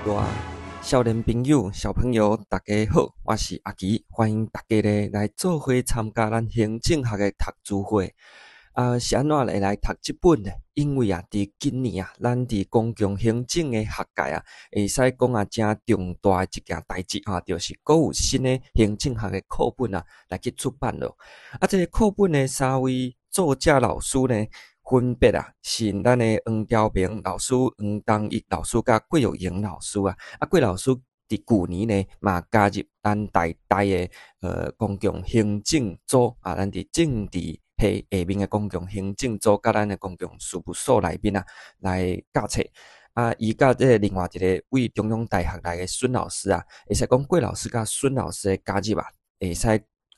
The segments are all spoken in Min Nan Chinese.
大。少年朋友、小朋友，大家好，我是阿奇，歡迎大家咧來做伙參加咱行政學的讀書會。啊，是按怎會來讀這本呢？因為啊，佇今年啊，咱佇公共行政的學界啊，會使講啊，誠重大的一件代誌啊，就是閣有新的行政學的課本啊，來去出版囉。啊，這個課本的三位作者老師呢，分別啊是咱的黃朝明老師、黃東益老師佮郭玉瑩老師啊。啊，郭老師佇舊年呢，嘛加入咱台大的公共行政組啊，咱佇政治系下面的公共行政組，佮咱的公共事務所內面啊來教冊。啊，伊佮這個另外一個位中央大學來的孫老師啊，會使講郭老師佮孫老師的加入啊，會使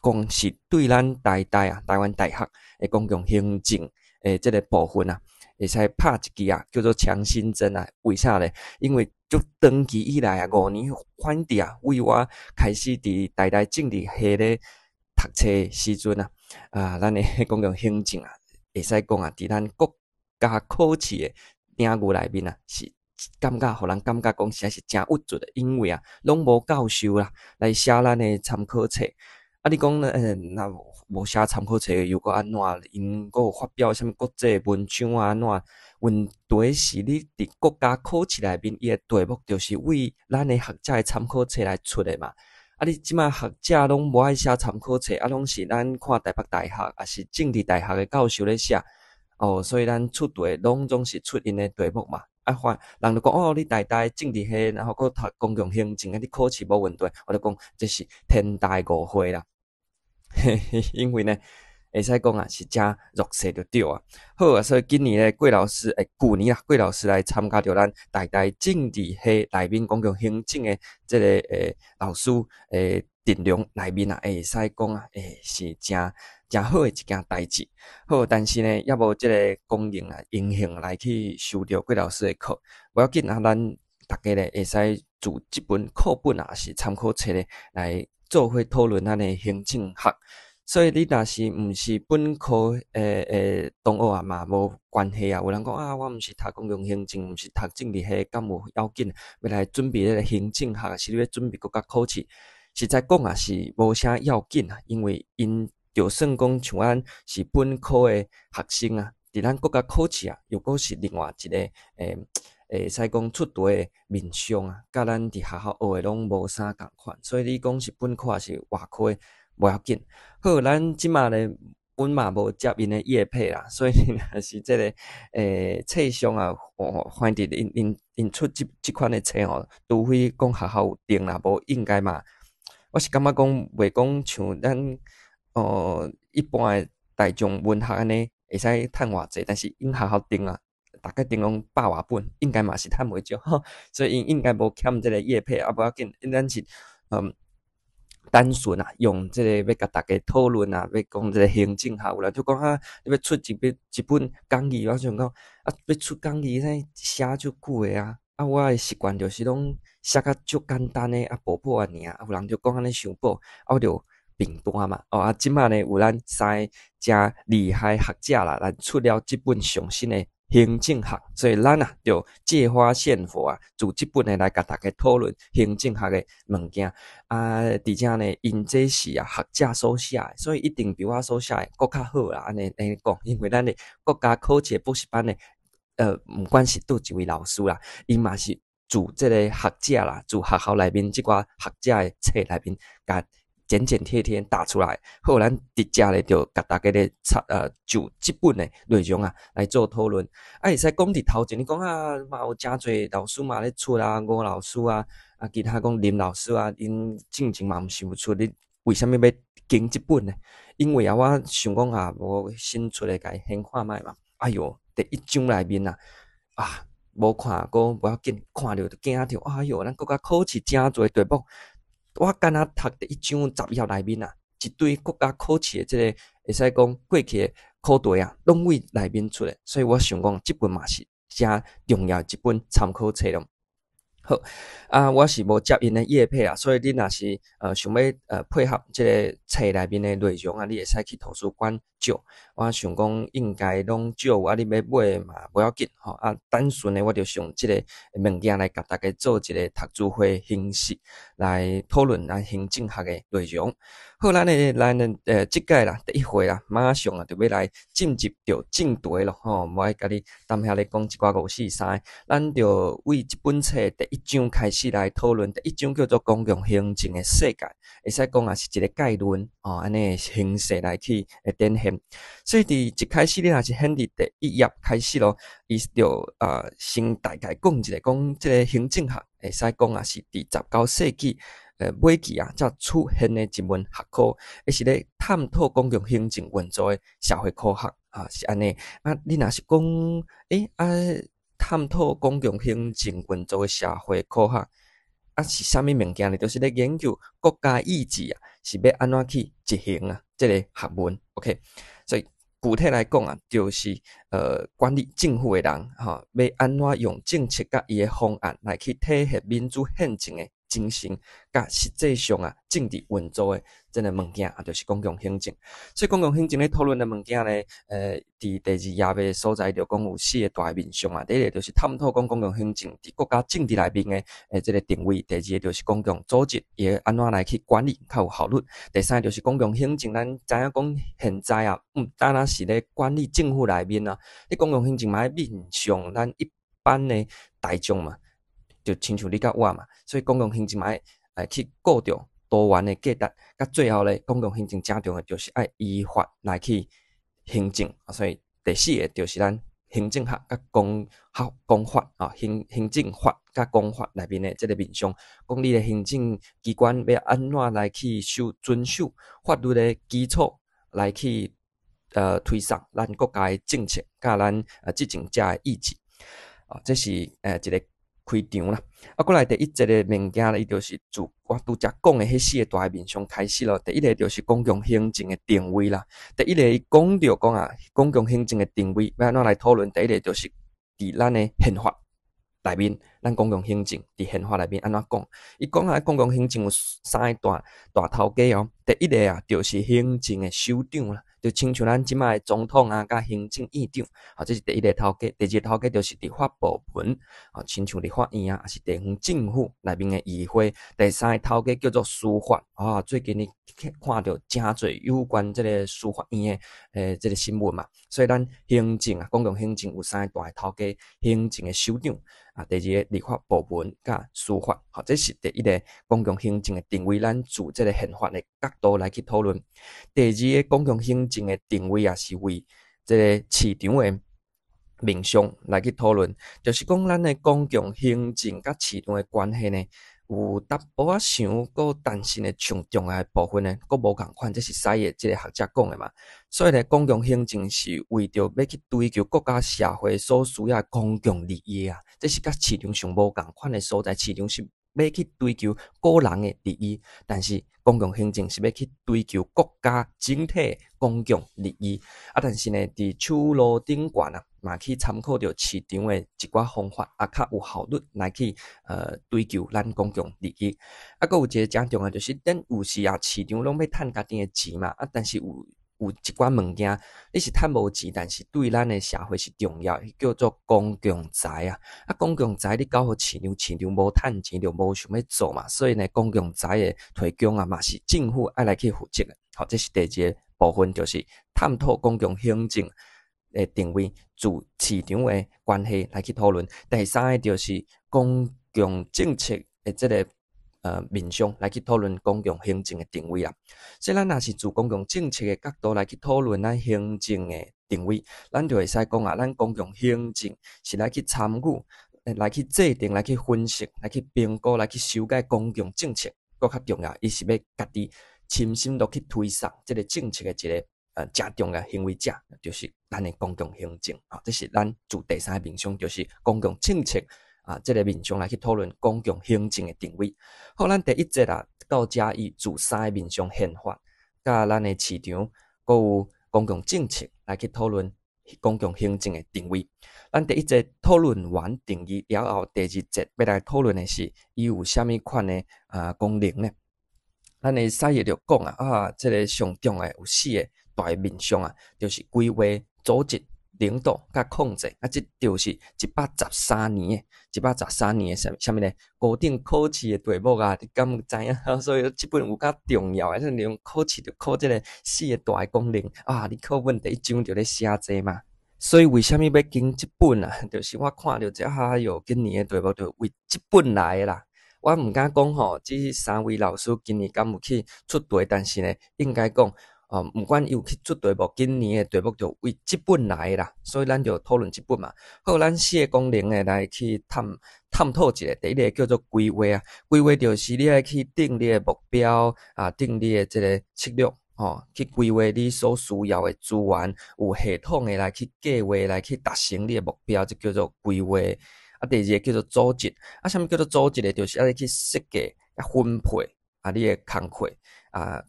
講是對咱台大啊，台灣大學的公共行政的這個部分啊，會使拍一支啊，叫做強心針啊。為啥咧？因為足長期以來啊，5年反佇啊，為我開始佇台大政治系咧讀冊時陣啊，啊，咱的公共行政啊，會使講啊，佇咱國家考試的領域內面啊，是感覺，予人感覺講實在是誠鬱卒的，因為啊，攏無教授啦來寫咱的參考冊。啊，你講咧，若無寫參考冊又閣按怎？𪜶閣有發表啥物國際文章啊？按怎？問題是你佇國家考試內面，伊的題目就是為咱的學者的參考冊來出的嘛。啊，你這馬學者攏無愛寫參考冊，啊，攏是咱看台北大學，抑是政治大學的教授咧寫。哦，所以咱出題攏總是出𪜶的題目嘛。啊，反人就講哦，你台大政治系，然後閣讀公共行政，啊，你考試無問題。我就講這是天大誤會啦。嘿嘿，因為呢，會使講啊，是誠弱勢就對啊。好啊，所以今年咧，郭老師，欸，舊年啊，郭老師來參加著咱台大政治系內面公共行政的這個老師陣容內面啊，會使講啊，是誠誠好的一件代誌。好，但是呢，猶無這個光榮啊，榮幸來去修著郭老師的課。無要緊啊，咱逐家咧會使自這本課本啊，是參考冊咧來做伙討論咱的行政學。所以你若是毋是本科的同學啊，嘛無關係啊。有人講啊，我毋是讀公共行政，毋是讀政治系，敢有要緊？欲來準備這個行政學，是你欲準備國家考試？實在講啊，是無啥要緊啊，因為𪜶就算講像咱是本科的學生啊，佇咱國家考試啊，又閣是另外一個會使講出題的面向啊，佮咱佇學校學的攏無啥仝款，所以你講是本科抑是外科的，無要緊。好，咱這馬咧，阮嘛無接𪜶的業配啦，所以若是這個冊商啊，反正𪜶出這款的冊吼，除非講學校有訂啦，無應該嘛。我是感覺講，袂講像咱一般的大眾文學按呢，會使趁偌濟，但是𪜶學校訂啊，大概訂攏百外本，應該嘛是趁袂少，所以𪜶應該無欠這個業配啊，無要緊，咱是單純啊，用這個欲共大家討論啊，欲講這個行政學，有人就講啊，你欲出一本一本講義，我想講啊，欲出講義，啥寫足久的啊，啊，我的習慣就是攏寫較足簡單的啊，薄薄仔爾，啊，有人就講按呢傷薄，啊，我就平淡嘛，哦啊，這馬呢有咱三个誠厲害學者啦，來出了這本上新的行政學，所以咱啊，就借花獻佛啊，自這本的來共大家討論行政學的物件啊。而且呢，𪜶這是啊學者所寫的，所以一定比我所寫的閣較好啦。按呢按呢講，因為咱的國家考試補習班的，毋管是佗一位老師啦，𪜶嘛是自這個學者啦，自學校內面這寡學者的冊內面，共剪剪貼貼打出來。好，咱直接咧就共大家咧插就這本的內容啊來做討論。啊，會使講佇頭前，你講啊，嘛有誠濟老師嘛咧出啊，吳老師啊，啊，其他講林老師啊，𪜶進前嘛毋是有出，你為啥物欲揀這本呢？因為啊，我想講啊，無新出的，共伊先看覓嘛。哎喲，第一章內面啊，啊，無看過無要緊，看著就驚著，哎喲，咱國家考試誠濟題目。我敢若讀第一章10頁內面啊，一堆國家考試的這個會使講過去的考題啊，攏佇內面出的，所以我想講這本嘛是誠重要一本參考冊咯。好，啊，我是無接𪜶的業配啊，所以你若是想欲配合這個冊內面的內容啊，你會使去圖書館借。少。我想講應該攏少有，啊，你欲買嘛無要緊吼。啊，單純的我就用這个物件來共大家做一个讀書會形式來討論咱行政學的內容。好，咱的這屆啦，第一回啦，馬上啊就欲來進入著正題囉吼，無愛共你踮遐咧講一寡五四三，咱就為這本冊第一章開始來討論。第一章叫做公共行政的世界，會使講啊是一个概論吼，按呢形式來去展現。所以佇一開始，你若是掀佇第一頁開始咯，伊就先大概講一下，講這个行政學會使講啊是佇19世紀尾期啊，才出現的一門學科，伊是咧探討公共行政運作的社會科學啊，是按呢。啊，你若是講，啊，探討公共行政運作的社會科學，啊是啥物物件呢？就是咧研究國家意志啊，是欲按怎去執行啊？這个學問，OK。所以具體來講啊，就是管理政府的人，吼，欲按怎用政策佮伊的方案來去體現民主憲政的精神，佮實際上啊政治運作的這个物件啊，就是公共行政。所以公共行政咧討論的物件呢，佇第二頁的所在就講有四个大面向啊。第一个就是探討講公共行政佇國家政治內面的這个定位；第二个就是公共組織伊會按怎來去管理較有效率；第三就是公共行政，咱知影講現在啊，毋單單是咧管理政府內面啊，你公共行政嘛愛面向咱一般的大眾嘛。就親像你佮我嘛，所以公共行政嘛愛去顧著多元的價值，佮最後咧，公共行政誠重要就是愛依法來去行政，所以第四个就是咱行政學佮公學公法啊，行政法佮公法內面的這个面向，講你的行政機關欲按怎來去守遵守法律的基礎來去推捒咱國家的政策，佮咱執政者的意志，啊，這是一个開場啦，啊，過來第一節的物件咧，伊就是自我拄才講的彼四个大面向開始咯。第一个就是公共行政的定位啦。第一个伊講著講啊，公共行政的定位欲按怎來討論？第一个就是佇咱的憲法內面，咱公共行政佇憲法內面按怎講？伊講啊，公共行政有三个大大頭家哦。第一个啊，就是行政的首長啦。就親像咱這擺的總統啊，佮行政院長，啊，這是第一个頭家。第二个頭家就是立法部門，啊，親像立法院啊，抑是地方政府內面的議會。第三个頭家叫做司法，啊，最近你看著誠濟有關這个司法院的這个新聞嘛。所以咱行政啊，公共行政有三个大頭家：行政的首長，啊，第二个立法部門佮司法，好，這是第一个公共行政的定位。咱自這个憲法的角度來去討論。第二个公共行政的定位啊，是為這个市場的面向來去討論，就是講咱的公共行政佮市場的關係呢，有淡薄仔傷閣彈性的上重要的部分呢，閣無仝款，這是西的這个學者講的嘛。所以呢，公共行政是為著欲去追求國家社會所需要的公共利益啊，這是佮市場上無仝款的所在。市場是欲去追求個人的利益，但是公共行政是欲去追求國家整體公共利益。啊，但是呢，佇手路頂懸啊，嘛去參考著市場的一寡方法，啊，較有效率來去追求咱公共利益。啊，閣有一个誠重要，就是咱有時啊，市場攏欲趁家己的錢嘛，啊，但是有一寡物件，你是趁無錢，但是對咱的社會是重要，叫做公共財啊。啊，公共財你交予市場，市場無趁錢就無想欲做嘛。所以呢，公共財的提供啊，嘛是政府愛來去負責的。好，這是第二个部分，就是探討公共行政的定位，自市場的關係來去討論。第三个就是公共政策的這个面向來去討論公共行政的定位啦。所以咱若是自公共政策的角度來去討論咱行政的定位，咱就會使講啊，咱公共行政是來去參與、來去制定、來去分析、來去評估、來去修改公共政策，閣較重要，伊是欲家己親身落去推捒這个政策的一个誠重要行為者，就是咱的公共行政啊。這是咱自第三个面向，就是公共政策啊，這个面向來去討論公共行政的定位。好，咱第一節啊，到遮伊自三个面向憲法，佮咱的市場，閣有公共政策來去討論公共行政的定位。咱第一節討論完定義了後，第二節欲來討論的是伊有啥物款的功能呢？咱會使會著講啊，啊，這个上重要有四个大的面向啊，就是規劃、組織、領導佮控制，啊，這就是113年的，一百十三年的啥啥物呢？高等考試的題目啊，你敢有知影？所以這本有較重要的，這種考試就考這个四个大的功能啊！你課本第一章就咧寫這嘛。所以為啥物欲揀這本啊？就是我看著這哈喲，今年的題目就為這本來的啦。我毋敢講吼，這三位老師今年敢有去出題，但是呢，應該講，哦，毋管伊有去出題目，今年的題目就為這本來的啦，所以咱就討論這本嘛。好，咱四個功能的來去探討一下。第一个叫做規劃啊，規劃就是你愛去定你的目標啊，定你的這个策略，吼，去規劃你所需要的資源，有系統的來去計劃，來去達成你的目標，這叫做規劃。啊，第二个叫做組織，啊，啥物叫做組織咧？就是愛去設計、啊分配啊你的工課啊，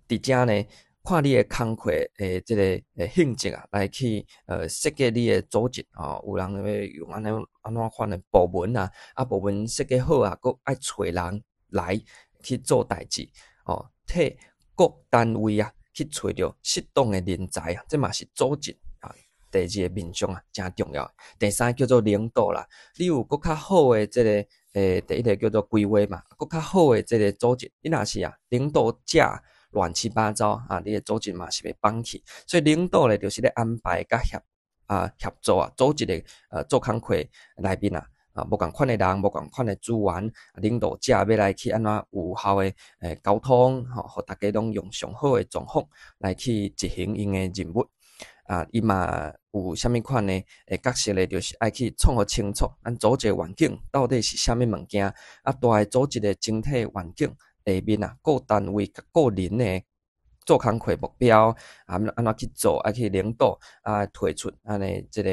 佇遮呢，看你的工課的這个性質啊，來去設計你的組織吼。有人欲用按呢按怎款的部門啊，啊部門設計好啊，閣愛揣人來去做代誌，哦，替各單位啊去揣著適當的人才啊，這嘛是組織啊。第二个面向啊，誠重要。第三叫做領導啦，你有閣較好的這个第一个叫做規劃嘛，閣較好的這个組織，你若是啊領導者亂七八糟啊，你的組織嘛是會崩去。所以領導咧，就是咧安排佮協助啊，組織的做工課內面啊，啊無仝款的人，無仝款的資源，領導者欲來去按怎有效的溝通，吼，予大家攏用上好的狀況來去執行𪜶的任務。啊，伊嘛有啥物款的角色咧？就是愛去創予清楚，咱組織環境到底是啥物物件，啊，大的組織的整體環境下面啊，各單位佮個人的做工課目標啊，按怎去做，愛去領導啊，提出按呢這个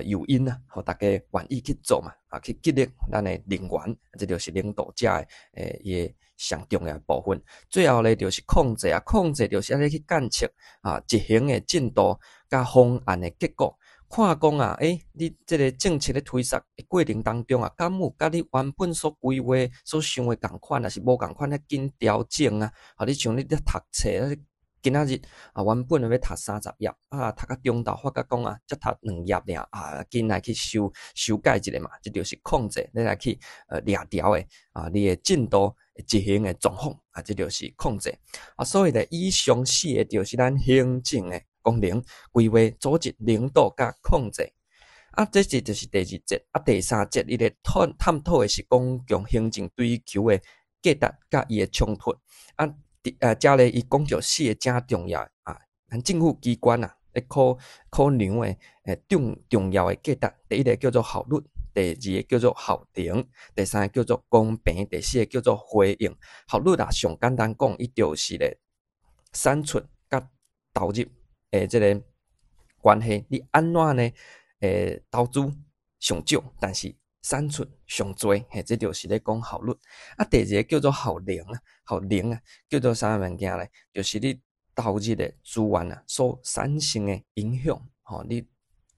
誘因啊，予大家願意去做嘛，啊，去激勵咱的人員，這就是領導者的伊的上重要的部分。最後咧，就是控制啊，控制就是按呢去監測啊，執行的進度佮方案的結果。看講啊，你這个政策咧推實的過程當中啊，敢有佮你原本所規劃、所想的仝款，抑是無仝款，較緊調整啊？啊，你像你咧讀冊，今仔日啊，原本欲讀30頁，啊，讀到中晝發覺講啊，才讀兩頁爾，啊，緊來去修改一下嘛，這就是控制，你來去掠調的啊，你的進度執行的狀況啊，這就是控制。啊，所以咧，以上四个就是咱行政的功能：規劃、組織、領導佮控制。啊，這是就是第二節。啊，第三節伊咧探討的是公共行政追求的價值佮伊的衝突。啊，佇遮咧伊講著四个誠重要啊，咱政府機關啊，咧考量的重要的價值。第一个叫做效率，第二个叫做效能，第三个叫做公平，第四个叫做回應。效率啊，上簡單講，伊就是咧產出佮投入的這个關係。你按怎呢？投資上少，但是產出上濟，嘿，這就是咧講效率。啊，第二个叫做效能啊，效能啊，叫做啥物物件咧？就是你投入的資源啊，所產生的影響，吼，你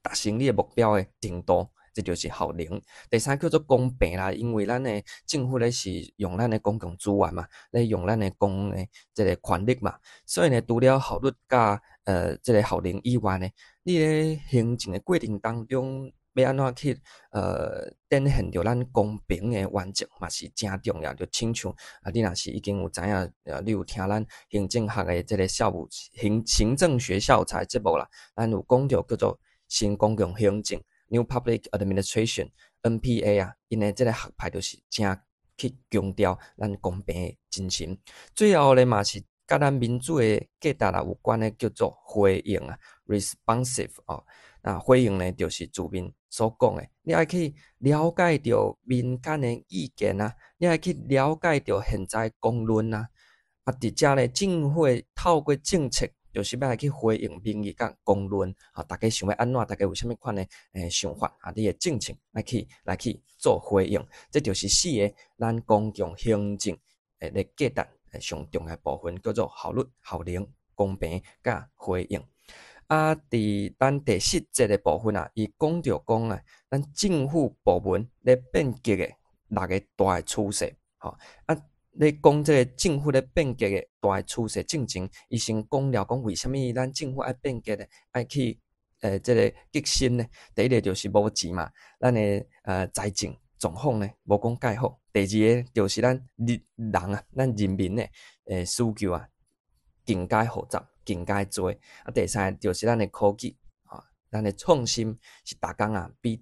達成你的目標的程度，這就是效能。第三叫做公平啦，因為咱的政府咧是用咱的公共資源嘛，咧用咱的公的這个權力嘛，所以呢，除了效率佮這个效能以外呢，你咧行政的過程當中，欲按怎去展現著咱公平的原則嘛是誠重要。就親像啊，你若是已經有知影，你有聽咱行政學的這个校務行政學教材節目啦，咱有講著叫做新公共行政（New Public Administration，NPA）啊，𪜶的這个學派就是誠去強調咱公平的精神。最後咧嘛是佮咱民主的價值啊有關的，叫做回應啊，responsive 哦。那回應呢，就是字面所講的，你愛去了解著民間的意見啊，你愛去了解著現在公論啊。啊，佇遮咧，政府會透過政策，就是欲來去回應民意佮公論啊，大家想欲按怎，大家有啥物款的想法啊，你的政策愛去做回應，這就是四个咱公共行政的價值上重要部分，叫做效率、效能、公平佮回應。啊，佇咱第四節的部分啊，伊講著講啊，咱政府部門咧變革的六个大的趨勢，吼啊。咧講這个政府咧變革的大趨勢進前，伊先講了講為啥物咱政府愛變革咧，愛去這个革新呢？第一个就是無錢嘛，咱的財政狀況呢無講蓋好。第二个就是咱人人啊，咱人民的需求啊更加複雜，更加濟。啊，第三个就是咱的科技啊，咱的創新是逐工啊比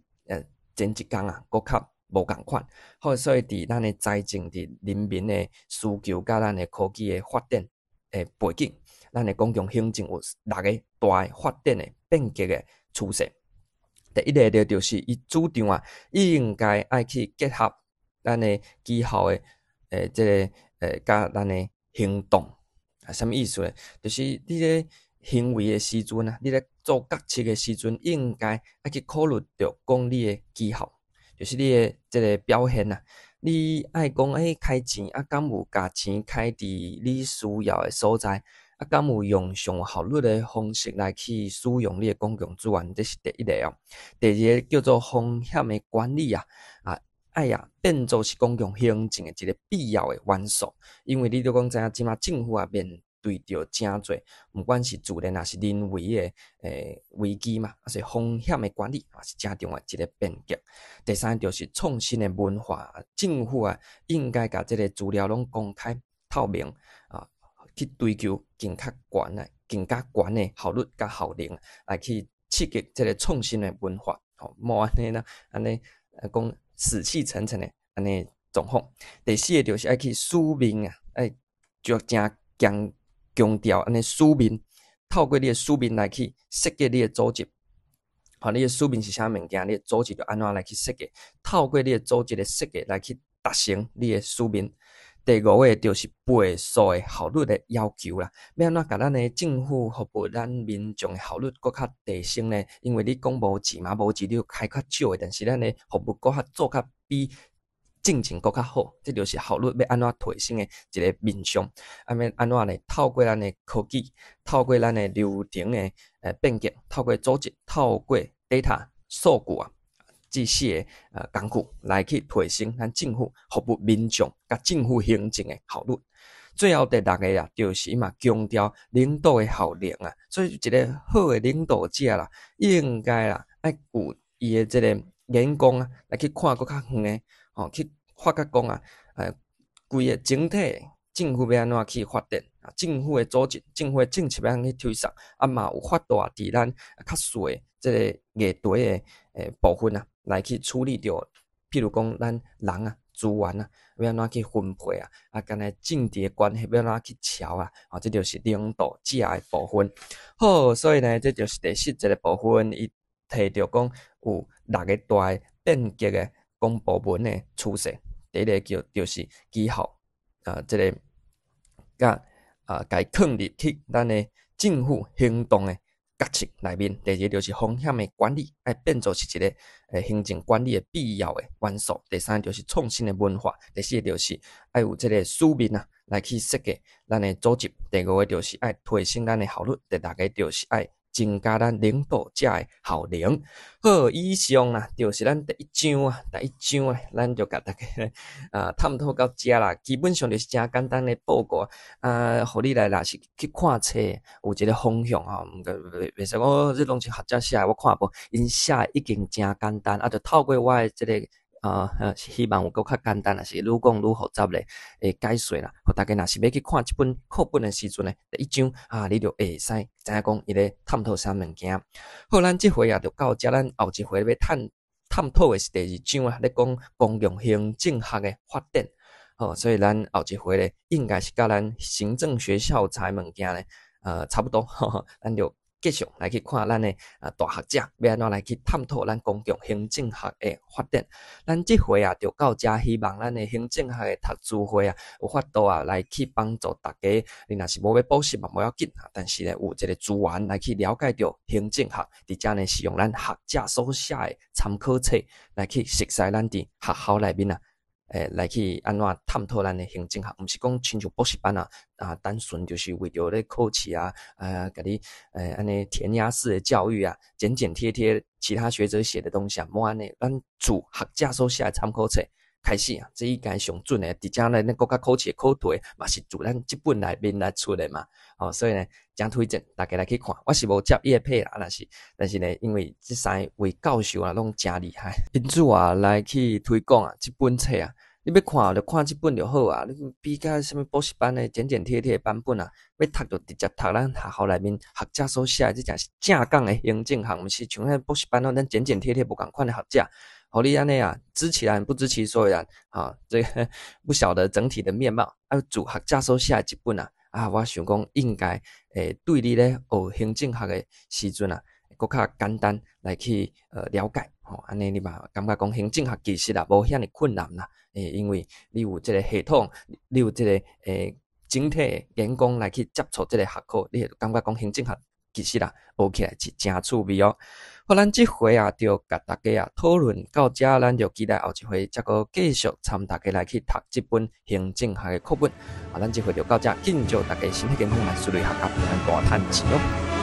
前一工啊閣較無仝款。好，所以佇咱的財政、佇人民的需求佮咱的科技的發展的背景，咱的公共行政有六个大的發展的變革的趨勢。第一个就是伊主張啊，應該愛去結合咱的績效的這个佮咱的行動啊，啥物意思咧？就是你咧行為的時陣啊，你咧做決策的時陣，應該愛去考慮著講你的績效，就是你的這个表現啊。你愛講開錢啊，敢有共錢開佇你需要的所在？啊，敢有用上有效率的方式來去使用你的公共資源？這是第一个哦。第二个叫做風險的管理啊，啊，愛啊變做是公共行政的一个必要的元素。因為你都講知影，這馬政府啊面對著誠濟，毋管是自然抑是人為的危機嘛，啊，所以風險的管理嘛是誠重要一个變革。第三就是創新的文化，政府啊應該共這个資料攏公開透明啊，去追求更較懸的、更加懸的效率佮效能，來去刺激這个創新的文化。吼，莫按呢啦，按呢講死氣沉沉的按呢狀況。第四个就是愛去使命啊，愛就誠強強調按呢使命，透過你的使命來去設計你的組織。吼，你的使命是啥物件，你的組織就按怎來去設計。透過你的組織的設計來去達成你的使命。第五个就是倍數的效率的要求啦。欲按怎共咱的政府服務咱民眾的效率閣較提升呢？因為你講無錢嘛，無錢你就開較少的，但是咱的服務閣較做較比進前閣較好，這就是效率欲按怎提升的一個面向。啊，欲按怎呢？透過咱的科技，透過咱的流程的變革，透過組織，透過 data 數據啊，這四个工具來去提升咱政府服務民眾佮政府行政的效率。最後第六个啊，就是伊嘛強調領導的效能啊。所以一个好的領導者啦，應該啦愛有伊的這个眼光啊，來去看閣較遠的，吼，去發覺講啊，規个整體政府欲按怎去發展啊？政府的組織、政府的政策欲按怎去推送，啊嘛有法度啊，佇咱較細的這个議題的部分啊，來去處理著，譬如講咱人啊、資源啊，欲按怎去分配啊，啊，敢若政治的關係欲按怎去喬啊，啊，這就是領導者的部分。好，所以呢，這就是第四節的部分，伊提著講有六个大變革的公部門的趨勢。第一个叫就是績效啊，這个佮啊，共伊囥入去咱的政府行動的決策內面。第二个就是風險的管理，愛變做是一个行政管理的必要的元素。第三就是創新的文化。第四个就是愛有這个使命啊，來去設計咱的組織。第五个就是愛提升咱的效率。第六个就是愛增加咱領導者的效能。好，以上啦，就是咱第一章啊，第一章啊，咱就共大家啊探討到遮啦。基本上就是誠簡單的報告啊，予你來若是去看冊，有一个方向吼，毋過袂使講這攏是學者寫的，我看無，𪜶寫的已經誠簡單，啊，就透過我的這个希望有閣較簡單，抑是愈講愈複雜咧，會解說啦。予大家若是欲去看這本課本的時陣呢，第一章啊，你就會使知影講伊咧探討啥物件。好，咱這回啊就到遮，咱後一回欲探探討的是第二章啊，咧講公共行政學的發展。好，所以咱後一回咧，應該是佮咱行政學教材物件咧，差不多，咱就繼續來去看咱的啊大學者欲按怎來去探討咱公共行政學的發展。咱這回啊就到遮，希望咱的行政學的讀書會啊有法度啊來去幫助大家。你若是無欲補習嘛無要緊啊，但是咧有這个資源來去了解著行政學，佇遮呢是用咱學者所寫的參考冊來去熟悉咱佇學校內面啊，來去按怎探討咱的行政學，毋是講親像補習班啊，啊，單純就是為著咧考試啊，共你按呢填鴨式的教育啊，剪剪貼貼其他學者寫的東西啊，無按呢，咱自學者所寫的參考冊。開始啊，這應該上準的，佇遮咧，咱國家考試的考題嘛是自咱這本內面來出的嘛，哦，所以呢，誠推薦大家來去看。我是無接業配啦，但是呢，因為這三位教授啊，攏誠厲害，因此啊，來去推廣啊，這本冊啊，你欲看就看這本就好啊，你比較啥物補習班的剪剪貼貼的版本啊，欲讀就直接讀咱學校內面學者所寫的，這才是正港的行政學，毋是像彼補習班攏咱剪剪貼貼無仝款的學者。予你按呢啊，知其然不知其所以然，啊，這個不曉得整體的面貌。啊，自學者所寫的這本啊，啊，我想講應該會對你咧學行政學的時陣啊，閣較簡單來去了解。吼，按呢你嘛感覺講行政學其實啊無遐爾困難啦。因為你有這個系統，你有這個整體的眼光來去接觸這個學科，你會感覺講行政學其實啊學起來是誠趣味哦。好，咱這回啊，就共大家啊討論到遮，咱就期待後一回才閣繼續參大家來去讀這本行政學的課本。啊，咱這回就到遮，敬祝大家身體健康，萬事如意，闔家平安，大趁錢哦。